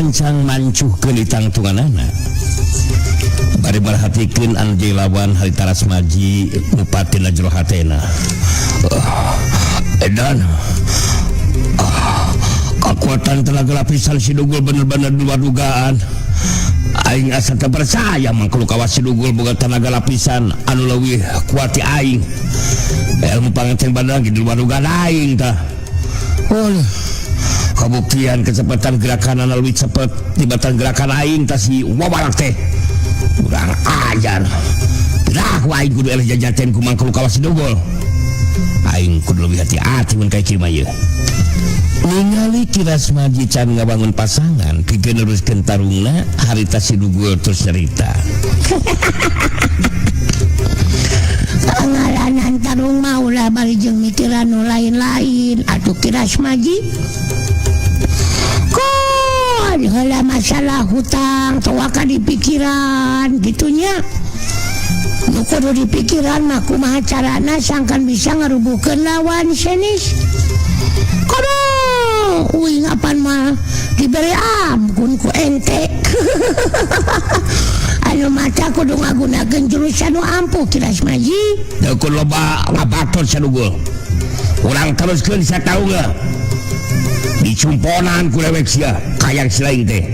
gancang mancuhkeun ditangtunganana. Bari merhatikeun anu jadi lawan harita Rasmaji ngupatin jero hatena. Edan. Kekuatan tenaga lapisan si Dugul bener-bener di luar dugaan. Aing asa teu percaya mangkulu kawas si Dugul boga tenaga lapisan anu leuwih kuat ti aing. Ilmu pangenteng badan di luar dugaan aing tah. Oh, kabuktian kecepatan gerakan anu leuwih cepet tibatan gerakan aing tah si wabalak teh. Kurang ajar. Dah ku aing kudu eleh jajaten ku mangkulu kawas si Dugul. Aing kudu leuwih hati-hati mun ka kieu mah ieu. Ningali Ki Rasmaji can ngabangun pasangan pikeun neruskeun tarungna harita si Dugul terus nyarita. Pangalanan tarung mah ulah bari jeung mikiran nu lain-lain atuh Ki Rasmaji. Kon heula masalah hutang teu dipikiran gitunya. Nu kudu dipikiran mah kumaha carana sangkan bisa ngarubuhkeun lawan senis. Komo uing apan mah diberi ampun ku ente. Anu mata kudu ngagunakeun jurus anu ampuh Ki Rasmaji. Teu kudu loba ngabatur si Dugul. Urang teruskeun sataunga. Dicumponan ku lewek sia kayang si lain teh.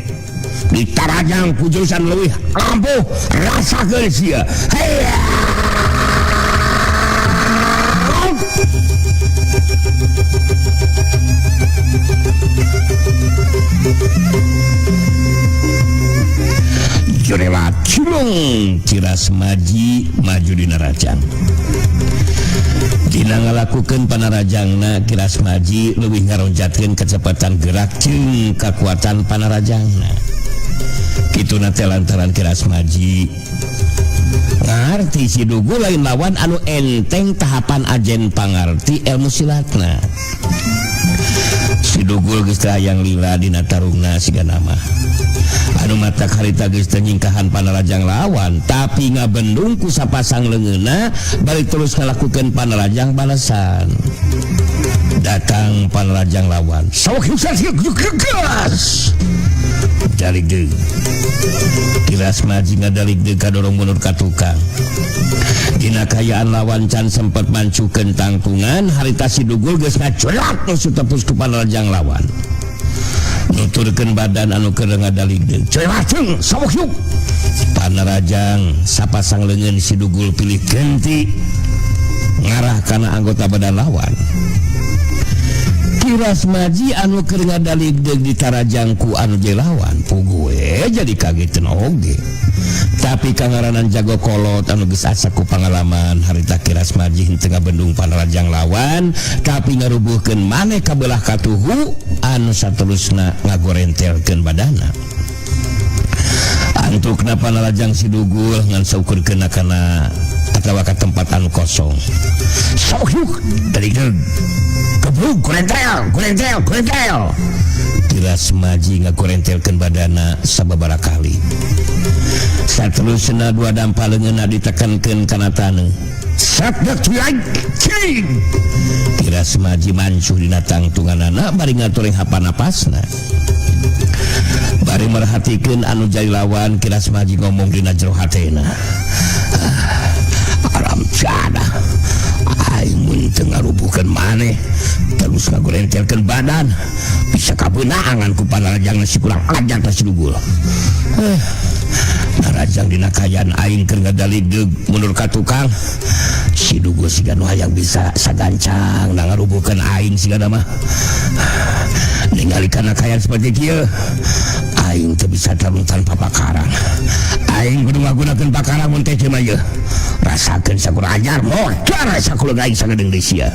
Ditarajang ku jurusan leuwih ampuh rasakeun sia. Hey! Jurela cilung Ki Rasmaji maju dina rajang. Dina ngalakukeun panarajangna Ki Rasmaji leuwih ngaronjatkeun kecepatan gerak jeung kakuatan panarajangna. Kituna teh lantaran Ki Rasmaji ngarti si Dugul lain lawan anu enteng tahapan ajen pangarti ilmu silatna. Si Dugul geus teu hayang lila dina tarungna siga nama. Anu mata harita geus teu nyingkahan panarajang lawan tapi ngabendung ku sapasang leungeunna bari terus ngalakukeun panarajang balasan. Datang panarajang lawan. Sawak gas. Dalik deui. Ki Rasmaji ngadalik deui kadorong mundur ka tukang. Dina kayaan lawan can sempet mancukeun tangtungan harita si Dugul geus ngaculak nu tepus ku panarajang lawan. Nuturkeun badan anu keur ngadalik deui. Culaceng sawak yuk. Panarajang sapasang leungeun si Dugul pilih genti ngarah kana anggota badan lawan. Ki Rasmaji anu keur ngadalik deui ditarajang ku anu lawan puguh we jadi kagetan oge. Tapi kangaranan jago kolot anu geus asa ku pangalaman harita Ki Rasmaji henteu ngabendung panarajang lawan tapi ngarubuhkeun maneh kabelah katuhu anu saterusna ngagorentelkeun badana. Antukna panarajang si Dugul ngan saukur kena kana atawa ka tempat anu kosong. Sok yuk dari kebrug gorentel gorentel gorentel. Ki Rasmaji ngagorentelkeun badana sababaraha kali. Saterusna dua dampa leungeunna ditekankeun kana taneuh. Satdak cuy cing. Ki Rasmaji mancuh dina tangtunganana bari ngatureng hapanapasna. Bari merhatikeun anu jadi lawan Ki Rasmaji ngomong dina jero hatena. Aram jadah. Aing mun teu ngarubuhkeun maneh terus ngagorentelkeun badan bisa kabeunangan ku panarajang si kurang ajar tah si Dugul. Narajang dina kayaan aing keur ngadaligdeug mundur ka tukang si Dugul siga nu hayang bisa sagancang na ngarubuhkeun aing siga mah. Ningali kana kayaan seperti kieu aing teu bisa tarung tanpa pakarang. Aing kudu ngagunakeun pakarang mun teh mah ieu. Rasakeun sakurang ajar modar sakuleung aing sagedeung deui sia.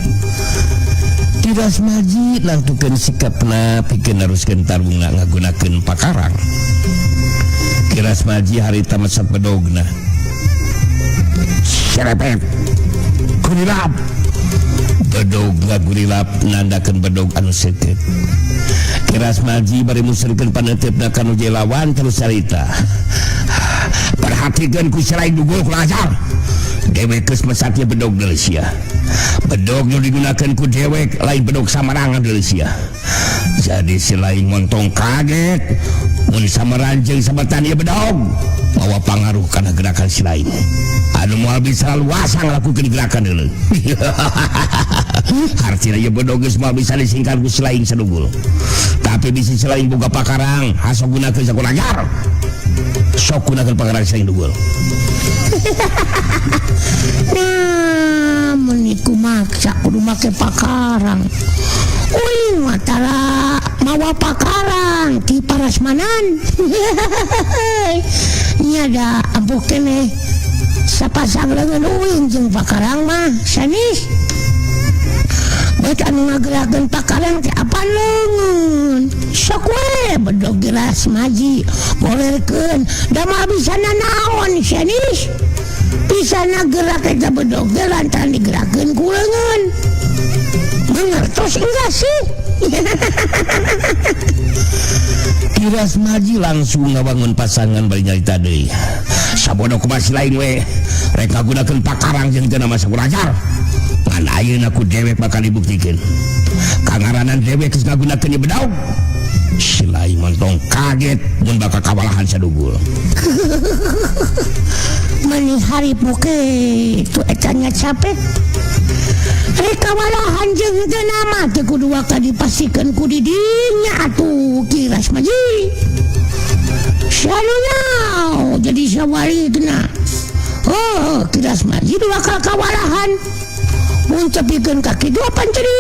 Ki Rasmaji nangtukeun sikapna pikeun neruskeun tarungna ngagunakeun pakarang. Ki Rasmaji harita mesat bedogna. Serepet. Gurilap. Bedog ngagurilap nandakeun bedog anu seukeut. Ki Rasmaji bari muserkeun paneuteup ka nu lawan terus carita. Perhatikeun ku selain Dugul kurang ajar. Dewek geus mesatnya bedog deui sia. Bedog nu digunakeun ku dewek lain bedog samarangan deui sia. Jadi si lain montong kaget. Mun samaranjeng sabetan ieu bedog mawa pangaruh kana gerakan si lain. Anu moal bisa luasa ngalakukeun gerakan deuleu. Hartina ieu bedog geus moal bisa disingkar ku si lain sadugul. Tapi bisi si lain boga pakarang, hasok gunakeun sakulajar. Sok gunakeun pakarang si lain dugul. Nah, meniku maksa kudu make pakarang. Uing matara mawa pakarang ti parasmanan. Nya da ampuh keneh sapasang leungeun uing jeung pakarang mah sanis. Bet anu ngagerakeun pakarang teh apa leungeun. Sok we bedog geras maji golerkeun da moal bisa nanaon sanis. Bisa gerak eta bedog teh lantaran digerakkeun ku leungeun. Mengertos enggak sih? Kiras Maji langsung ngabangun pasangan bari nyarita deui. Sabodo kumaha si lain we rek ngagunakeun pakarang jeung teu nama sakurajar. Ngan ayeuna ku dewek bakal dibuktikeun. Kangaranan dewek geus ngagunakeun ieu bedog. Si lain montong kaget mun bakal kawalahan sadugul. Meni hari buke tu etanya capek. Rek kawalahan jeung teu nama teu kudu waka dipastikeun ku di dinya atuh Kiras Maji. Salunyau jadi sawalikna. Oh, Kiras Maji bakal kawalahan. Mun tepikeun ka kitu apan jadi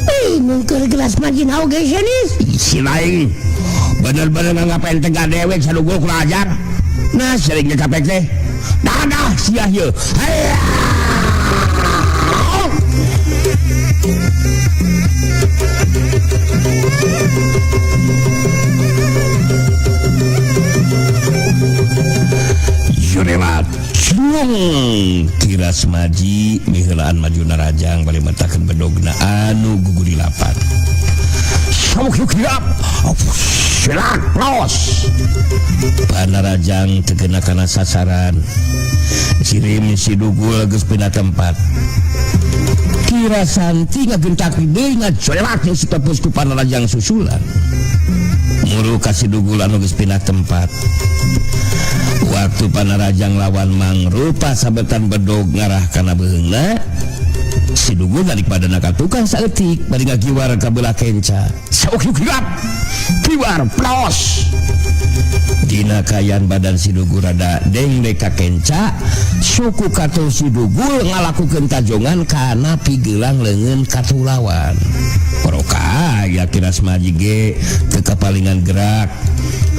bingung keur Kiras Maji oge sanis. Si lain bener-bener ngapain tengah dewek sadugul ku ajar. Nah, seringnya capek teh. Dadah sia ieu. Hayya. Jurelat cung Kiras Maji miheulaan maju narajang bari metakeun bedogna anu gugurilapan. Samuk kirap. Silak los. Panarajang teu kana sasaran. Sirim si dugul geus pindah tempat. Kira Santi ngagentak deui ngacolak si tepus ku panarajang susulan. Muru ka si dugul anu geus pindah tempat. Waktu panarajang lawan mangrupa sabetan bedog ngarah kana beheungna, si dugul narik badana ka tukang saeutik bari ngagiwar ka belah kenca. Sauk kirap. Kiwar plos. Dina kayan badan si dugul rada dengdek ka kenca, suku katuh si dugul ngalakukeun tajongan kana pigelang leungeun katulawan. Poroka aya Kiras Maji ge teu kapalingan gerak,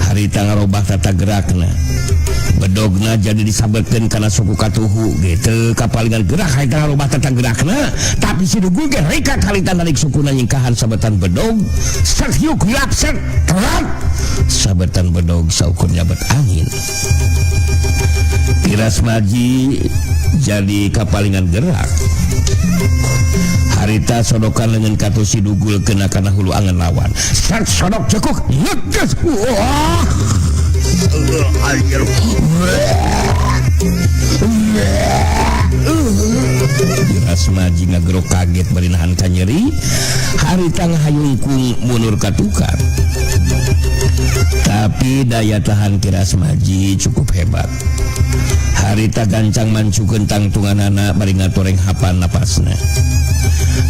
harita ngarobah tata gerakna. Bedogna jadi disabetkeun kana suku katuhu ge teu kapalingan gerak harita ngarobah tata gerakna, tapi si dugul ge reka harita narik sukuna nyingkahan sabetan bedog, sek yuk lap sek terat. Sabetan bedog saukur nyabet angin. Kiras Maji jadi kapalingan gerak. Harita sodokan lengan katuh si dugul kena kana hulu angan lawan. Sek sodok cekuk ngeges. Wah. Anjir. Kiras Maji ngagerok kaget bari nahan kanyeri. Harita ngahayungkung mundur ka tukang. Tapi daya tahan Kiras Maji cukup hebat. Harita gancang mancukeun tangtunganana bari ngatoreng hapan napasna.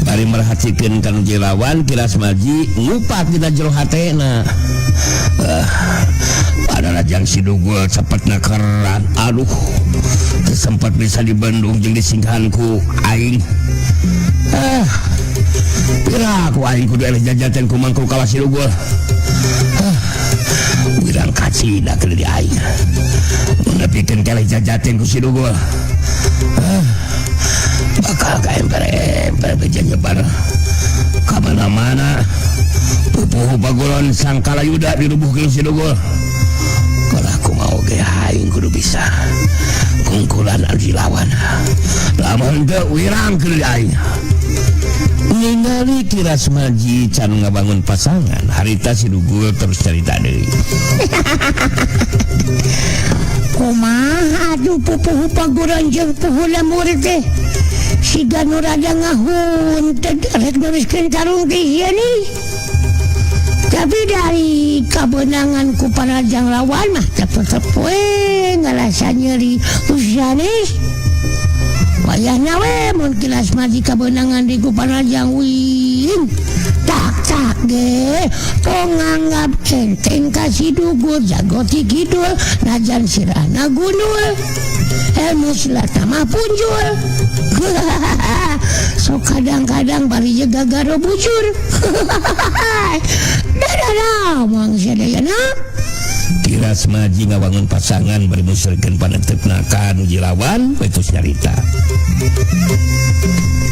Bari merhatikeun ka nu lawan Kiras Maji ngupat dina jero hatena. Panarajang si dugul cepetna keran. Aduh, teu sempat bisa dibendung jeung disingkahan ku aing. Pira ku aing kudu eleh jajaten ku mangkul kalah si dugul. Wirang kacida keur di aing. Nepikeun keleh jajaten ku si dugul. Bakal ka emper-emper beja nyebar ka mana-mana. Pupuhu pagulon sangkala yuda dirubuhkeun si dugul. Kalau aku mau ge aing kudu bisa kungkulan anu dilawan. Lamun teu wirang keur di aing. Ningali Kiras Maji can ngabangun pasangan, harita si dugul terus carita deui. Kumaha atuh pupuhu paguran jeung puhu lembur teh? Siga nu rada ngahuntet rek neruskeun tarung teh ieu nih. Tapi dari kebenangan ku Panarajang lawan mah tetep we ngarasa nyeri usanes. Wayahna we mun Kiras Maji kabeunangan di ku Panarajang wing. Tak tak ge tong nganggap centeng ka si Dugul jago ti kidul najan sirahna gundul. Ilmu silat mah punjul. So kadang-kadang bari jeung gagaro bujur. Dadah moang sadayana. Kiras Maji ngawangun pasangan bari musrikeun panetepna ka nu lawan wetus nyarita.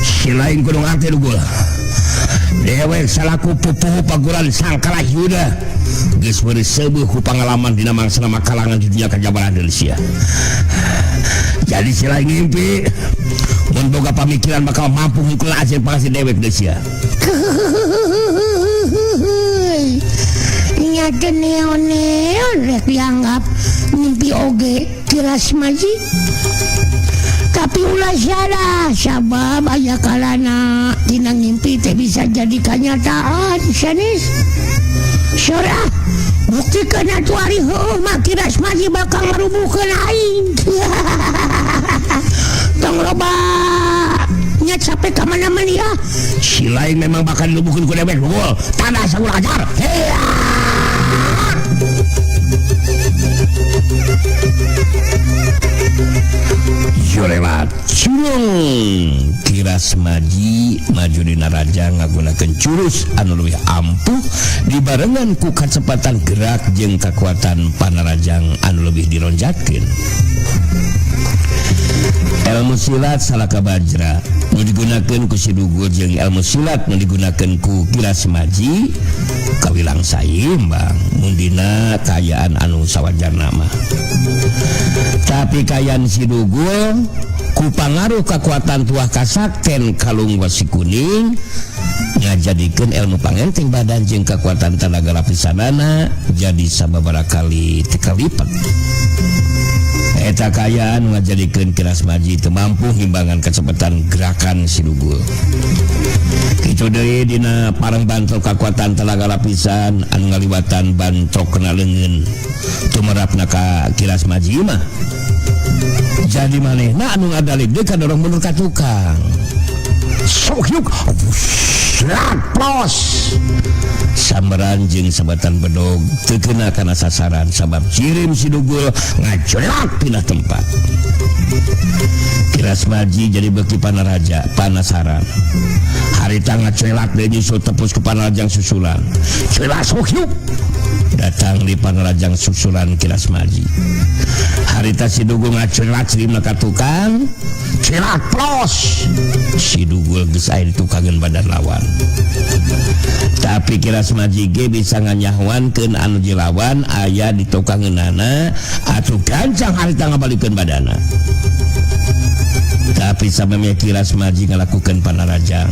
Si lain kudu ngarti Dugul. Dewek salaku pupuhu paguran Sangkala Yuda geus meuri seueuh ku pangalaman dina mangsana makalangan di dunia kajabaran Indonesia. Jadi si lain ngimpi mun boga pamikiran bakal mampu ngukul aja pangasi dewek geus sia. Nya teh neon-neon rek dianggap mimpi oge Kiras Maji. Tapi ulah salah sabab aya kalana dina ngimpi teh bisa jadi kanyataan sanes. Sora buktikeun atuh ari heueuh mah Kiras Maji bakal ngarubuhkeun aing. Tong loba nya capek ka mana-mana ya. Si lain memang bakal dilubuhkeun ku dewek Dugul. Tanah saurang ajar. Hea! Jorelat curung Kiras Maji maju dina raja ngagunakeun curus anu leuwih ampuh dibarengan ku kacepatan gerak jeung kakuatan panarajang anu leuwih dironjatkeun. Ilmu silat Salaka Bajra nu digunakeun ku si Dugul jeung ilmu silat nu digunakeun ku Kiras Maji kawilang saimbang mun dina kaayaan anu sawajarna mah. Tapi kaayaan si Dugul ku pangaruh kakuatan tuah kasakten kalung wasi kuning ngajadikeun ilmu pangenteng badan jeung kakuatan tenaga lapisanana jadi sababaraha kali teu kalipat. Eta kaayaan ngajadikeun Kiras Maji teu mampu ngimbangan kecepatan gerakan si Dugul. Kitu deui dina parang bantrok kakuatan tenaga lapisan anu ngaliwatan bantrok kana leungeun tumerapna ka Kiras Maji mah. Jadi manehna anu ngadalik deui kadorong mundur ka tukang. Sok yuk rat plos. Sambaran jeung sabatan bedog teu kena kana sasaran sabab cirim si Dugul ngajelak pindah tempat. Kiras Maji jadi beuki panaraja panasaran. Harita ngacelak deui nyusul tepus ke panarajang susulan. Celak sok yuk. Datang di panarajang susulan Kiras Maji. Harita si Dugul ngacelak cirimna ka tukang. Celak plos. Si Dugul geus aya di tukangeun badan lawan. Tapi Kiras Maji ge bisa nganyahwankeun anu jilawan aya di tukangeunana atuh gancang harita ngabalikeun badana. Tapi samemeh Kiras Maji ngalakukeun panarajang.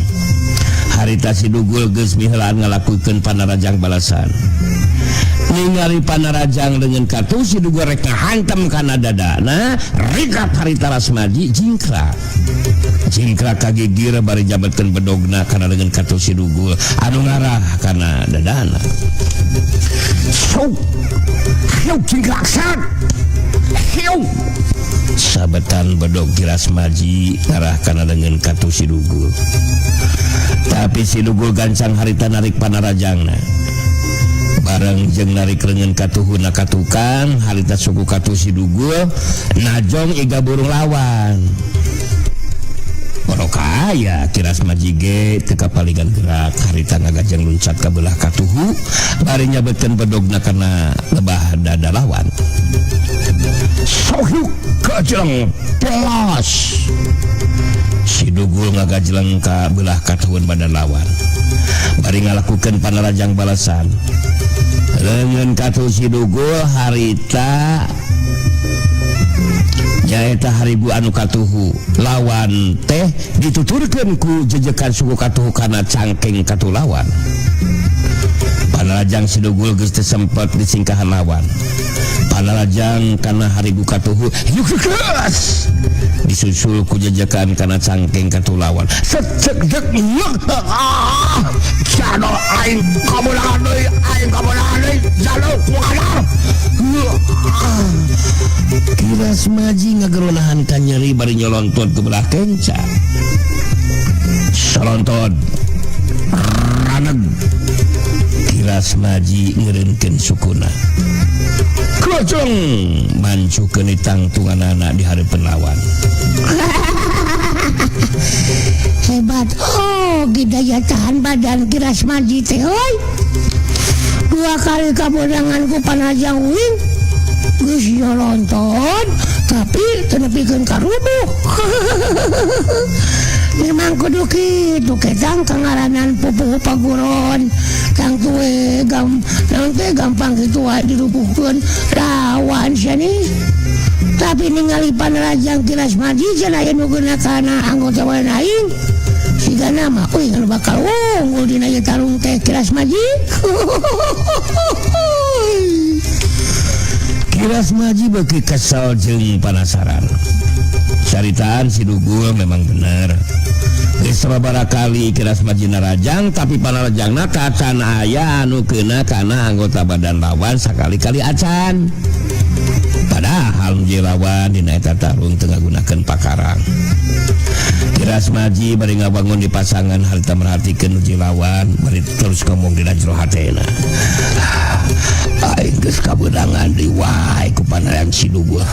Harita si Dugul geus miheulaan ngalakukeun panarajang balasan. Ningali panarajang dengan kartu si Dugul rek ngahantem kana dadana, rikat harita Rasmaji jingkrak. Jingkrak kagigir bari jabatkeun bedogna kana dengan kartu si Dugul anu ngarah kana dadana. Sok hiu jingkrak sat. Hiu. Sabetan bedog Kiras Maji ngarah kana dengan kartu si Dugul. Tapi si Dugul gancang harita narik panarajangna. Bareng jeung narik leungeun katuhuna ka tukang harita suku katuh si Dugul najong iga burung lawan. Borok aya Kiras Maji ge teu kapalingan gerak harita ngagajeng luncat ka belah katuhu bari nyabetkeun bedogna kana lebah dada lawan. Sohyuk kajeng pelas. Si Dugul ngagajleng ka belah katuhun badan lawan. Bari ngalakukeun panarajang balasan. Leungeun katuh si Dugul harita nyaeta haribu anu katuhu lawan teh dituturkeun ku jejekan suku katuhu kana cangkeng katuh lawan. Panarajang si Dugul geus teu sempet disingkahan lawan. Panarajang kana harigu katuhu yukes disusul ku jejekan kana cangkeng katulawan sek cek dek ah jano aing kabeunangan deui aing kabeunangan deui jano kumaha. Ki Rasmaji ngageronahan ka nyeri bari nyolontot ke belah kenca solontot raneg. Ki Rasmaji ngeureunkeun sukuna Kocong mancukeun tangtunganana di hareupeun lawan. Hebat oh daya tahan badan Ki Rasmaji teh euy. Dua kali kabeunangan ku Panarajang uing geus nyolontot tapi teu nepikeun ka rubuh. Memang kudu kitu ketang kangaranan pupuhu paguron tangtu we gam naon teh gampang kitu wae dirubuhkeun lawan sia nih. Tapi ningali Panarajang Ki Rasmaji cenah aya nu geuna kana anggota badan aing sigana mah euy anu bakal unggul dina ieu tarung teh Ki Rasmaji. Ki Rasmaji beuki kesel jeung panasaran. Caritaan si Dugul memang bener. Geus sababaraha kali Ki Rasmaji narajang tapi panarajangna kacan aya anu keuna kana anggota badan lawan sakali-kali acan. Padahal nu lawan dina eta tarung teu ngagunakeun pakarang. Ki Rasmaji bari ngabangun di pasangan harita merhatikeun nu lawan bari terus ngomong dina jero hatena. Aing geus kabeunangan deui wae ku Panarajang si Dugul.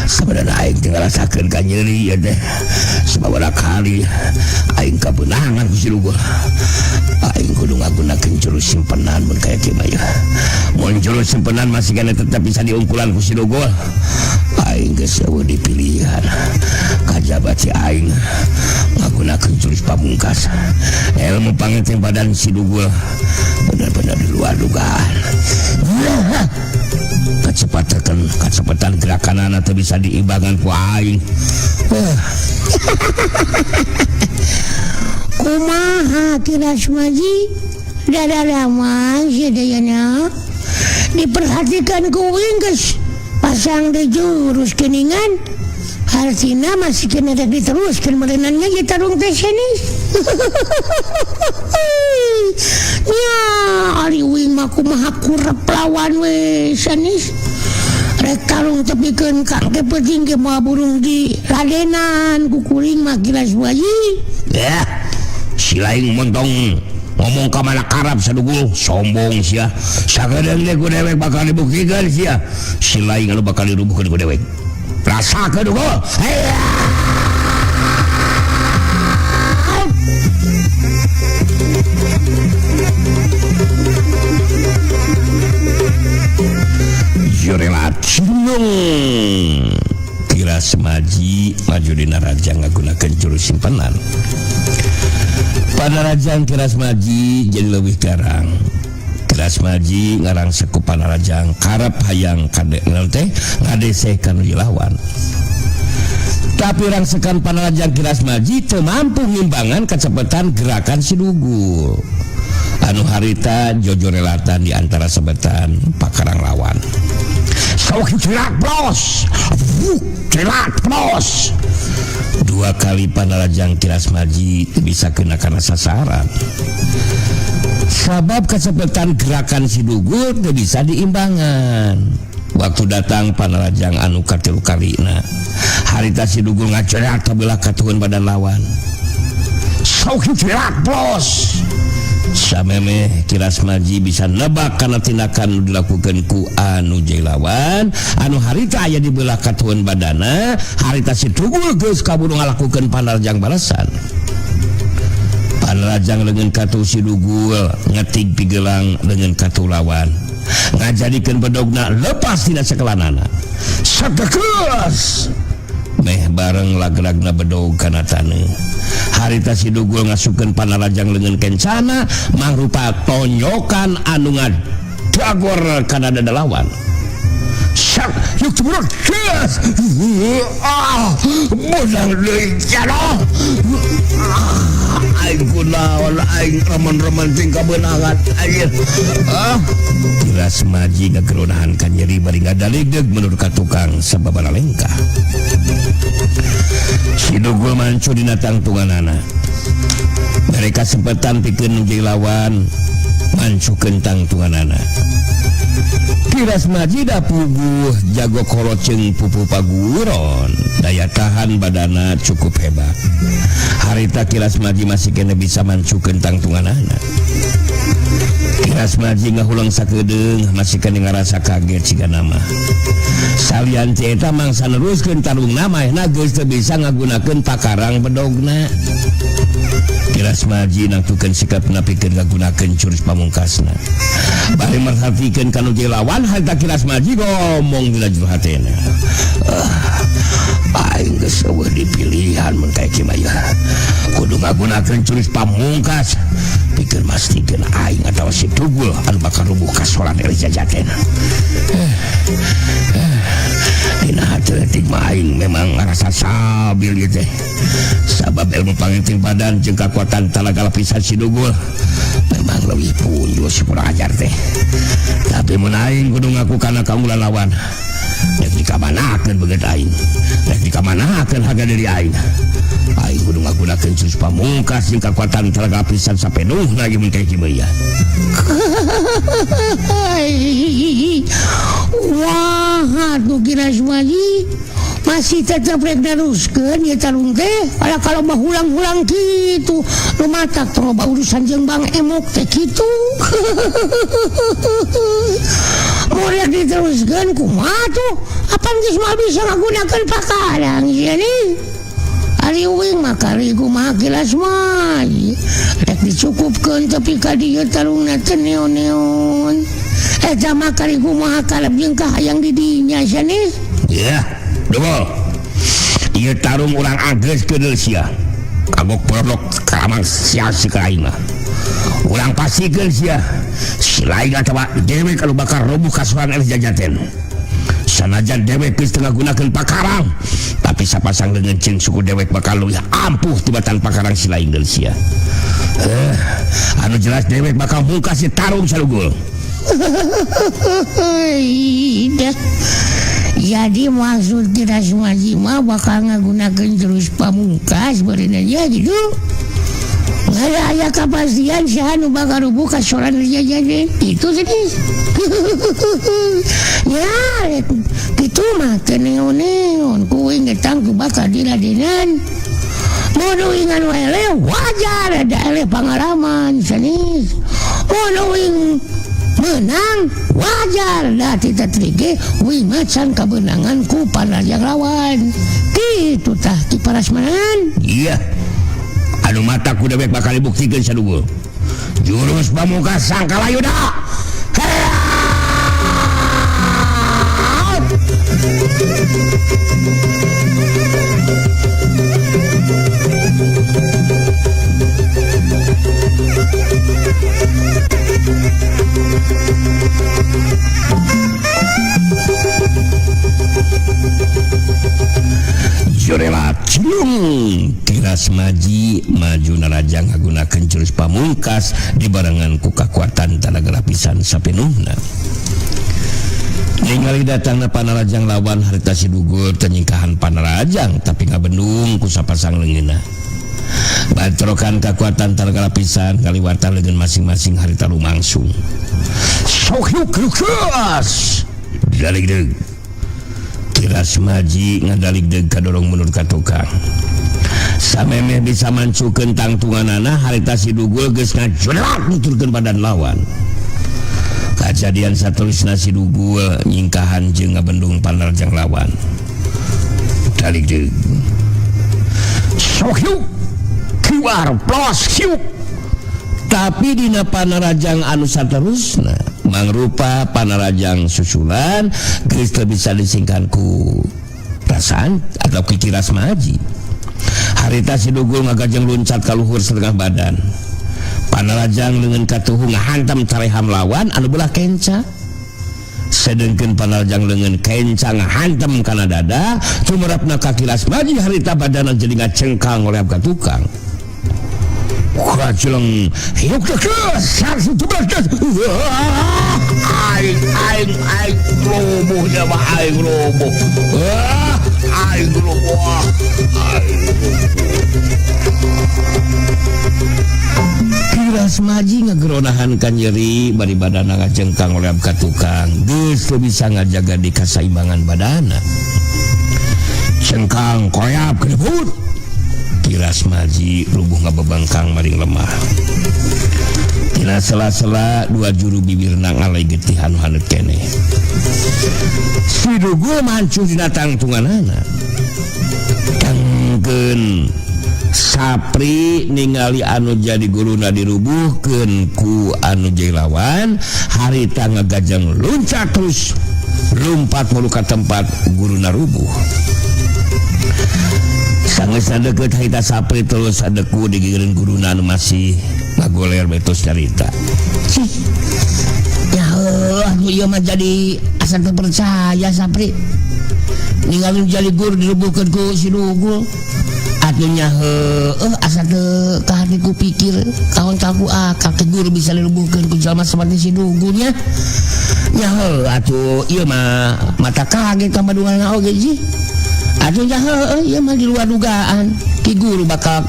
Sebenarnya aing teu ngarasakeun ka nyeri ieu teh. Sababaraha kali aing kabeunangan ku si Dugul. Aing kudu ngagunakeun jurus simpenan mun kaya kieu mah ieu. Mun jurus simpenan masih keneh tetep bisa diungkulan ku si Dugul. Aing geus eueuh dipilihan. Kajaba si aing ngagunakeun jurus pamungkas. Ilmu pangeteng badan si Dugul benar-benar di luar dugaan. Kecepatan gerakan atau bisa diimbangan ku aing. Kumaha Ki Rasmaji dadalaman sadayana diperhatikan ku uing geus pasang di jurus keningan hartina masih kena rek diteruskeun merenannya ieu tarung teh seni. Nya ari uing mah kumaha kurep lawan we sanis. Rek tarung tepikeun ka ke peuting ge moal burung di ladenan ku kuring mah Ki Rasmaji. Ya, si lain montong ngomong ka mana karab sadugul sombong sia. Sagedeung ge ku dewek bakal dibuktikeun sia. Si lain anu bakal dirubuhkeun ku dewek. Rasakeun dugul. Ki Rasmaji maju dina rajang ngagunakeun jurus simpenan. Panarajang Ki Rasmaji jadi leuwih garang. Ki Rasmaji ngarang seku Panarajang karep hayang kade teh ngadeseh ka nu lawan. Tapi rangsekan Panarajang Ki Rasmaji teu mampu ngimbangan kecepatan gerakan si Dugul. Anu harita jojorelatan di antara sebetan pakarang lawan. Sok cerak bros, cerak bros. Dua kali Panarajang Ki Rasmaji bisa kena karena sasaran. Sabab kecepatan gerakan si Dugul teu bisa diimbangan. Waktu datang Panarajang anu katilu kalina. Harita si Dugul ngacerak kabelah katuhun badan lawan. Sok cerak bros. Samemeh Ki Rasmaji bisa nebak karena tindakan nu dilakukan ku anu lawan anu harita aya di belah katuhun badana harita si Dugul geus kaburu ngalakukeun Panarajang balasan. Panarajang leungeun katuh si Dugul ngetig pigelang leungeun katuh lawan ngajadikeun bedogna lepas tina sakelanana. Sagegeus meh bareng lagragna bedog kana taneuh. Harita si Dugul ngasupkeun Panarajang leungeun kencana mangrupa tonyokan anu ngadagor kana dada lawan. Sak yuk cemurut. Ah, beunang deui janoh. Aing kunaon aing remen-remen ting kabeunangan anjir. Ah, Kiras Maji ngageronahan ka nyeri bari ngadaligdeg menurut ka tukang sababara lengkah. Si Dugul mancu dina tangtunganana. Mereka sempetan pikeun nu jadi lawan mancukeun tangtunganana. Kiras Maji da puguh jago koroceung pupu paguron. Daya tahan badana cukup hebat. Harita Kiras Maji masih kena bisa mancukeun tangtunganana. Kiras Maji ngahulang sakedeung masih kena ngarasa kaget siga nama. Salian ti eta mangsa neruskeun tarungna maehna geus teu bisa ngagunakeun pakarang bedogna. Kiras Maji nangtukeun sikapna pikeun ngagunakeun jurus pamungkasna. Bari merhatikeun ka nu jadi lawan harita Kiras Maji ngomong dina jero hatena. Aing geus eueuh dipilihan mun kaya kieu mah ieu. Kudu ngagunakeun jurus pamungkas pikeun mastikeun aing atawa si Dugul anu bakal rubuh ka soran Eleh Jajaten. Dina hati leutik mah aing memang ngarasa sabil ieu teh. Sabab ilmu panginting badan jeung kakuatan talaga lapisan si Dugul memang leuwih punjul si kurang ajar teh. Tapi mun aing kudu ngaku kana kaunggulan lawan. Rek dikamanakeun beungeut aing. Rek dikamanakeun harga diri aing. Aing kudu ngagunakeun jurus pamungkas jeung kakuatan talaga lapisan sapenuhna ieu mun kaya kieu mah. Wah, atuh Kiras Maji masih tetep rek neruskeun ieu tarung teh. Alah kalau mah hulang-hulang kitu, nu matak tong loba urusan jeung Bang Emok teh kitu. Mun rek diteruskeun kumaha tuh? Apan geus moal bisa ngagunakeun pakarang ieu nih. Ari uing mah kari kumaha Kiras Maji. Rek dicukupkeun tepi ka dieu tarungna teh neon-neon. Eta mah kari kumaha kaleb jeung kahayang di dinya sia nih. Ya, Dugul. Ieu tarung urang anggeuskeun deui sia. Kagok produk karamang sia si ka aing mah. Urang pastikeun sia. Si lain atawa dewek anu bakal robuh ka soran Eleh Jajaten. Sanajan dewek geus teu ngagunakeun pakarang, tapi sapasang leungeun jeung suku dewek bakal leuwih ampuh tibatan pakarang si lain deui sia. Anu jelas dewek bakal mungkas si tarung salugul. Jadi maksud Kiras Maji mah bakal ngagunakeun jurus pamungkas beureunan nya gitu. Nggak aya kapastian saha nu bakal rubuh ka soran Jajaten. Itu sedih. Ya, kitu mah teu neon-neon ku uing ge tangtu bakal diladenan. Mun uing anu eleh wajar ada eleh pangalaman sanes. Mun uing menang wajar da ti tadi ge uing mah can kabeunangan ku panarjang lawan. Kitu tah Ki Parasmanan. Iya. Anu mata ku dewek bakal dibuktikeun sadugul. Jurus pamungkas Sangkalayuda. Jorela cilung Kiras Maji maju narajang ngagunakeun jurus pamungkas dibarengan ku kakuatan tanaga lapisan sapenuhna. Ningali datangna panarajang lawan harita si Dugul teu nyingkahan panarajang tapi ngabendung ku sapasang leungeunna. Batrokan kakuatan tanaga lapisan kaliwatan leungeun masing-masing harita lumangsung. Sok yuk keras. Daligdeug. Kiras Maji ngadaligdeug kadorong mundur ka tukang. Samemeh bisa mancukeun tangtunganana harita si Dugul geus ngajlak nuturkeun badan lawan. Kajadian saterusna si Dugul nyingkahan jeung ngabendung panarjang lawan. Daligdeug. Sok yuk. Kiwar plos hiuk. Tapi dina panarajang anu saterusna mangrupa panarajang susulan geus teu bisa disingkan ku perasaan atau ku Kiras Maji. Harita si Dugul ngagajeng luncat ka luhur setengah badan. Panarajang leungeun katuhu ngahantam careham lawan anu belah kenca. Sedengkeun panarajang leungeun kencang hantem kana dada, cumerapna ka Ki Lasmaji harita badana jadi ngacengkang ngoleab ka tukang. Kaceleng hiuk kesar aing aing aing robohnya mah aing roboh. Aing roboh. Aing roboh. Ki Lasmaji ngageronahan ka nyeri bari badana ngacengkang ngoleab ka tukang. Geus teu bisa ngajaga di kasaimbangan badana. Cengkang koyap kedebut. Ki Lasmaji rubuh ngabebengkang maring lemah. Tina sela-sela dua juru bibirna ngalai getih anu haneut keneh. Si Dugul mancuh dina tangtunganana. Tangkeun Sapri ningali anu jadi guruna dirubuhkeun ku anu jadi lawan, harita ngagajeng luncat terus lumpat mulu ka tempat guruna rubuh. Sangeusna deukeut harita Sapri terus adeku digigireun guruna anu masih ngagoler betos carita. Cih. Ya anu ieu mah jadi asa teu percaya Sapri. Ningali jadi guru dirubuhkeun ku si Dugul. Atuh nya heueuh asa teu kahati ku pikir kaon ku akal teh guru bisa dirubuhkeun ku jalma seperti si Dugulnya. Nya heueuh atuh ieu mah mata kaget ka madunganna oge ji. Atuh nya heueuh ieu mah di luar dugaan. Ki guru bakal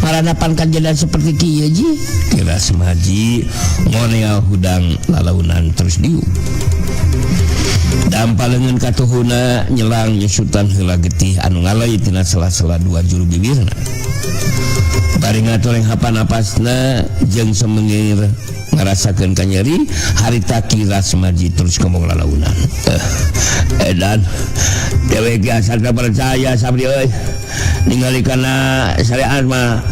maranapan kejadian seperti kieu ji. Ki Lasmaji ngonea hudang lalaunan terus diuk. Dampa leungeun katuhuna nyelang nyusutan heula getih anu ngalai tina sela-sela dua juru bibirna. Bari ngatoreng hapan napasna jeung semengir ngarasakeun kanyeri harita Ki Lasmaji terus ngomong lalaunan. Edan dewek asa teu percaya Sabri euy. Ningali kana syariat mah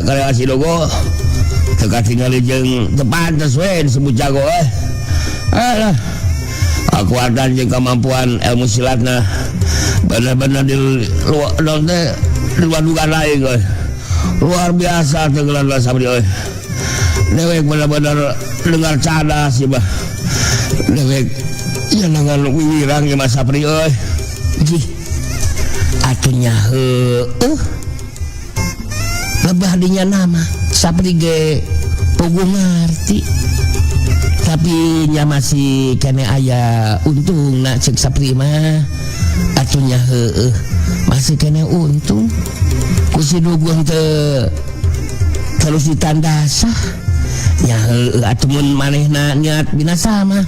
karya si Dogo teu katingali jeung teu pantes we disebut jago euy. Alah, kekuatan jeung kemampuan ilmu silatna bener-bener di luar di luar dugaan lain euy. Luar biasa teu gelar Sabri euy. Dewek bener-bener dengar cadas ieu mah. Dewek nyanangan wiwirang ieu mah Sapri euy. Jih. Atuh nya heueuh. Lebah dinya nama Sapri ge puguh ngarti. Tapi nya masih kene aya untungna cek Sapri mah. Atuh nya heueuh masih kene untung. Ku si Dugul teu terus ditandasah. Nya heueuh atuh mun manehna niat binasa mah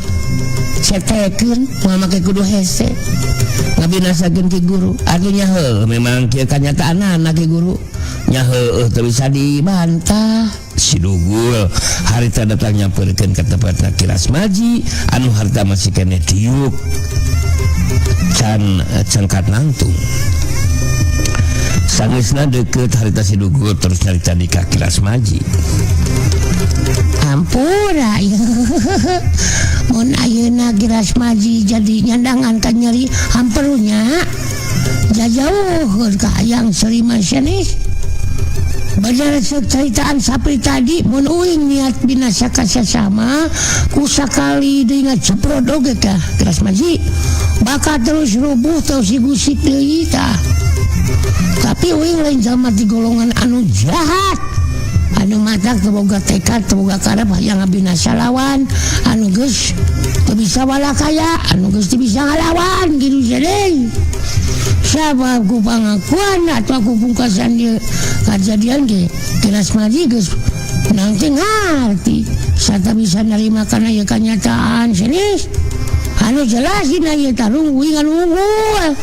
cetekeun moal make kudu hese. Ngabinasakeun ki guru. Atuh nya heueuh memang kieu kanyataanana ki guru. Nya heueuh teu bisa dibantah. Si Dugul harita datang nyamperkeun ka tempatna Ki Lasmaji anu harta masih keneh diuk can cengkat nangtung. Sangeusna deukeut harita si Dugul terus nyarita di ka Ki Lasmaji. Ampura mun ayeuna Ki Lasmaji jadi nyandangan ka nyeri hamperunya jajauheun ka hayang Sri Masyanis. Bener ceritaan Sapri tadi mun uing niat binasa ka sasama ku sakali deui ngaceprot oge ka Ki Lasmaji bakal terus rubuh terus digusik deui tah. Tapi uing lain jalma di golongan anu jahat anu matak teu boga tekad teu boga karep hayang ngabinasa lawan anu geus teu bisa walakaya anu geus teu bisa ngalawan kitu deui. Sabab ku pangakuan atau ku pungkasan ieu kajadian ge Ki Lasmaji geus nanti ngarti sarta bisa nerima kana ieu kanyataan serius anu jelas dina ieu tarung uing anu unggul.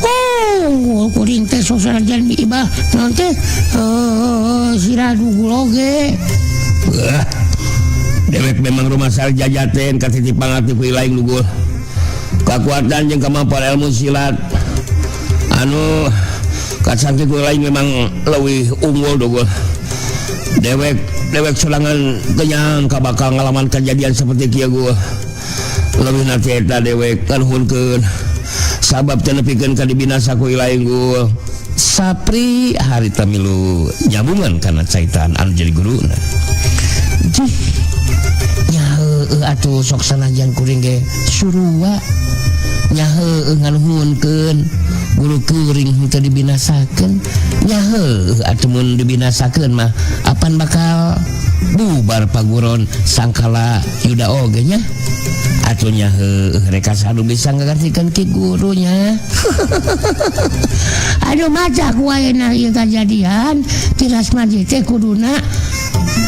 Oh, kuring teh sok sanajan ibah naon teh sirah dugul oge. Dewek memang rumah sarjajaten katitip pangarti ku ilaing dugul. Kakuatan jeung kemampuan ilmu silat anu kacantik ku lain memang leuwih unggul dugul. Dewek dewek sorangan kenyang ka bakal ngalaman kejadian seperti kieu gua. Leuwih nanti eta dewek kanuhunkeun sabab teu nepikeun ka dibinasa ku ilaing gua. Sapri harita milu nyambungan kana caitan anu jadi guruna. Jih. Nya heueuh atuh sok sanajan kuring ge surua nya heueuh nganuhunkeun guru kuring henteu dibinasakeun nya heueuh atuh mun dibinasakeun mah apan bakal bubar paguron sangkala yuda oge nya atuh nya heueuh reka anu bisa ngagartikeun ki gurunya. Aduh, maca ku ayeuna ieu kajadian Ki Rasmaji teh kuduna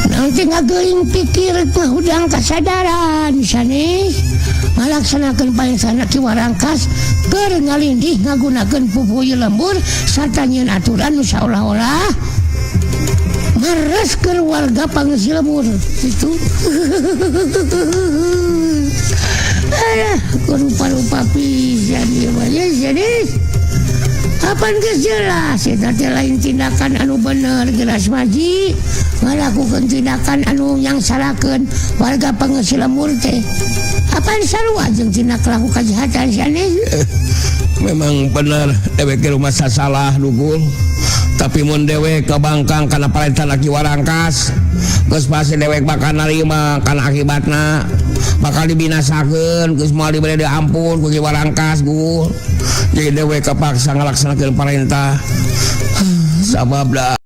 nanti ngageuing pikir ngahudang kasadaran sanes ngalaksanakeun paengsana Ki Warangkas keur ngalindih ngagunakeun pupuyu lembur sarta nyieun aturan nu saolah-olah meres ke warga pangeusi lembur itu. Alah, rupa-rupa pisan ieu mah ya sanes. Apan geus jelas eta teh lain tindakan anu bener. Ki Rasmaji ngalakukeun tindakan anu nyangsarakeun warga pangeusi lembur teh apan sarua jeung tindak laku kajahatan sanes. Memang bener dewek ge rumasa salah dugul, tapi mun dewek kabangkang kana parentah Ki Warangkas, geus pasti dewek bakal narima kana akibatna, bakal dibinasakeun, geus moal dibere diampun ku Ki Warangkas gul. Jadi dewek kepaksa ngalaksanakeun parentah sabab da